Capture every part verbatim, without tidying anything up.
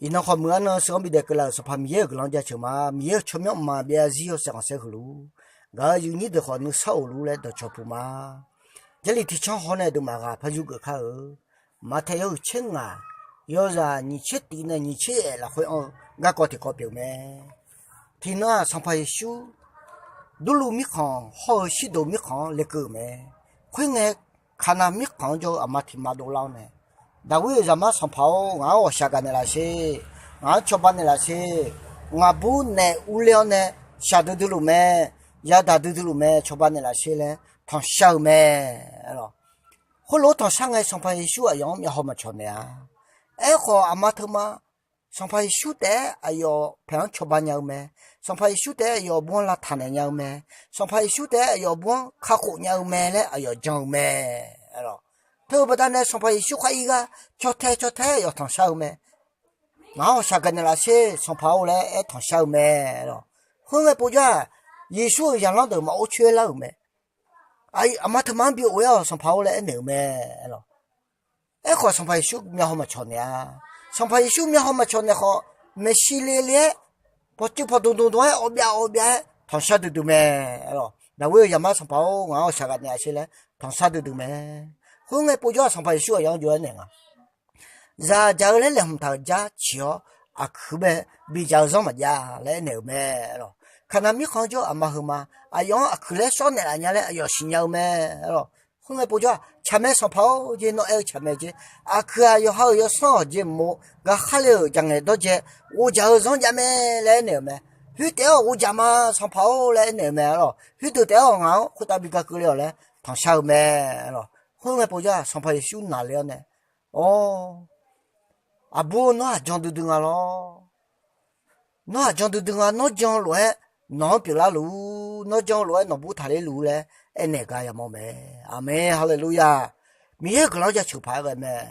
Iqnan khawf muiq-anr nan sheuq-anr bidaef keuvlaf-euq Sanqpaq Miqyaer-euq guiqlanq-anr jaceuq ma. Miqyaer-euq tsawrmyanr mqmaq byav-a zir yawshaef khanqsaer huiq luf-ur. Gaq-euq aqyuif nyir deuq khawf nuisar of luf-ur laer dawqcawq puq ma. Jarlif tiqcanr haw nae aqduimaf ghaq par yurgeuf kar-eu. Maqtaeq yawhuiq tser ngaq, yawzaq nyiq tser tif nae nyiq tser yaef lafkhoer anr-eu garkawv tiqkawv pyeuf mae. Tiqnan-aq, Sanqpaq Yeqsur Durluv mirkhanq hawr-eu Shirdoq mirkhanq-anr lekeuv-euq mae. Khoerngae, Kaqnav mirkhanq-anr jawr-eu aqma tiq ma dovlar-awr nae, Daqwir-euq Zaqmar Sanqpaq-or, ngaq-anr ghawqshaq gaqnaeq laf sher. Ngaq-anr cawba naeqlaf sher. Ngaqbur naef urler-awr nae shaqdui dui luf mae. Yadaq duidui luf mae. Cawba naeqlaf sher laer tanqshar-eu mae. Khoerlof-aer tanqshar ngae, Sanqpaq Yeqsur aqyawf-anr myavhaw maqcawq naeq-a. Aerkhawf, aqma teuma Sanqpaq Yeqsur taef-aer aqyawf paeq-anr cawba nya-eu mae. Sanqpaq Yeqsur taef-aer aqyawf aqbur-anr lavtaq naeq nya-eu mae. Sanqpaq Yeqsur taef-aer aqyawf aqbur-anr kakhof nya-eu mae laer aqyawf jan-eu mae. Teu-eu baqdanae Sanqpaq Yeqsur khar ir gar caw tae caw tae-aer aqyawf tanqshar-eu mae. Ngaq-anr ghawqshaq gaqnaeq laf sher, Sanqpaq-or laer aer tanqshar-eu mae. Khoerngae povjawr-aq, Yeqsur-euq zaqlanr deuq maqor coer lar-euq mae. Aqma teuma-anr bi of-aer-awq, Sanqpaq-or laer aernaeq-eu mae. Aerkhawf, Sanqpaq Yeqsur myavhaw maqcawq naeq-a. Sanqpaq Yeqsur myavhaw maqcawq naeq khawf, maeqshi le le-aer, pawqtsuif pawqdmq dmq dmq-aer, awv byav awv byav-aer tanqshar duidui mae. Daqwir-euq Zaqmar Sanqpaq-or, ngaq-anr ghawqshaq gaqnaeq laf sher laer tanqshar duidui mae. Khoerngae povjawr-aq, Sanqpaq Yeqsur aqyawf-anr jov-aer naeq nga. Zaq dzaq-eu laer laeqhmq taq-euq jar ciq-awr, aqkuir bae bidzaq-eu zanr maqjav laer aernaeq-euq mae. Kaqnav mirkhanq-anr jawr-eu aqma heuma, aqyawf-anr aqkuir laer shawr naeqlaf nya laer aqyawf siqnya-eu mae. Khoerngae povjawr-aq, tsaqmae Sanqpaq-or, jeq nawr aer-eu tsaqmae jeq, aqkuir-aq yawqha-euq yawsanr-awq jeq mq-or, gaqkhar le-euq jaqngaeq dawrjae, ghovdzaq-eu zanr jav mae laer aernaeq-euq mae. Khoertaef-aer-awq ghovdzaq ma Sanqpaq-or laer aernaeq-euq mae. Khoerdeuq taef-aer-awq ngaq-anr khoertav bi gaq keuvle-awq laer tanqshar-eu mae. Khoerngae povjawr-aq, Sanqpaq Yeqsur naqler-awr nae, Awr, aqbur nawr aqjan duidui nga lawr. Nawr aqjan duidui nga, nawr jan lof-aer nawq-anr pyeuflar luf-ur, nawr jan lof-aer nawqbur taqler luf-ur laer aernaeq gar yamawr mae. Aqmeq, haleluya. Miqyaer-euq guiqlanq-anr jaceuq paq-aer ghae mae.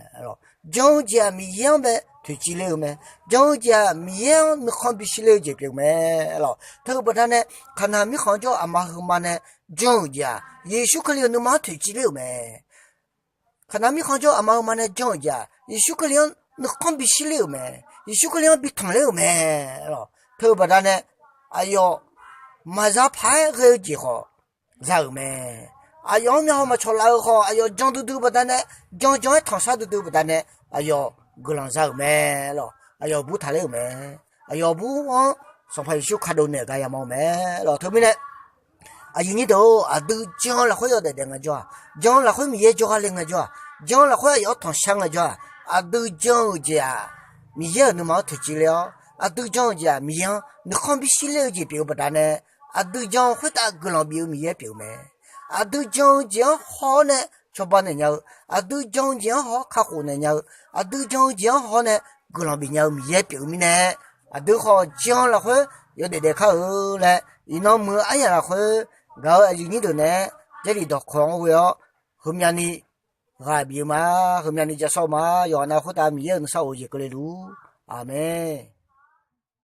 Jan-eu jeq-aq Miqyaer-anr bae toeqciv ler-eu mae. Jan-eu jeq-aq Miqyaer-anr nuikhanr bishir ler-eu jeq pyeuf mae. Teu-eu baqdanae, Kaqnav mirkhanq-anr jawr-eu aqma heuma nae jan-euq jeq-aq, Yeqsur Kali-euq nuima-anr toeqciv ler-euq mae. Kaqnav mirkhanq-anr jawr-eu aqma heuma nae jan-euq jeq-aq, Yeqsur Kali-anr nuikhanr bishir ler-euq mae. Yeqsur Kali-anr bi tanqler-euq mae. Teu-eu baqdanae, aqyawf maqza paq-aer ghae-eu jeq khawf za-euq mae. Aqyawf-anr myavhaw maqcawq laf-eu khawf, aqyawf jan duidui baqdanae, jan jan-aer tanqshar duidui baqdanae, aqyawf guiqlanq za-euq mae. Aqyawf bur taqler-euq mae. Aqyawf bur-anr Sanqpaq Yeqsur kadov naeq gar yamawr-eu mae. Teumirnae, aqyuif nyir deuq-or, aqdui jan lafkhoer yawdaef daef ngaejawr-aq, jan lafkhoer Miqyaer jawrgar le ngaejawr-aq, jan lafkhoer aqyawf-anr tanqshar ngaejawr-aq, aqdui jan-euq jeq-aq, Miqyaer-euq nuima-anr toeqciv ler-awr, aqdui jan-eu jeq-aq, Miqyaer-anr nuikhanr bishir ler-eu jeq pyeuf-eu baqdanae, aqdui jan khoertav guiqlanq bif-eu Miqyaer pyeuf-eu mae. Aqdui jan-eu jeq-anr haw-awr nae cawba naeq nya-eu, aqdui jan-eu jeq-anr haw-awr kakhof naeq nya-eu, aqdui jan-eu jeq-anr haw-awr nae guiqlanq bif nya-eu Miqyaer pyeuf-eu mirnae, aqdui khawf jan lafkhoer yawdaef daef kar-eu laer, iqnan muiq-eu aryaq lafkhoer gaq-eu aqyuif nyir deuq naeq-aer Jarlif dawqkawq-anr ghoe-awr, heumyavni ghaq bif-eu ma. Heumyavni ja sawr-eu ma. Yawqha nav khoertav Miqyaer-euq nuisar of-eu jeq keuvle luf-ur. Aqmeq.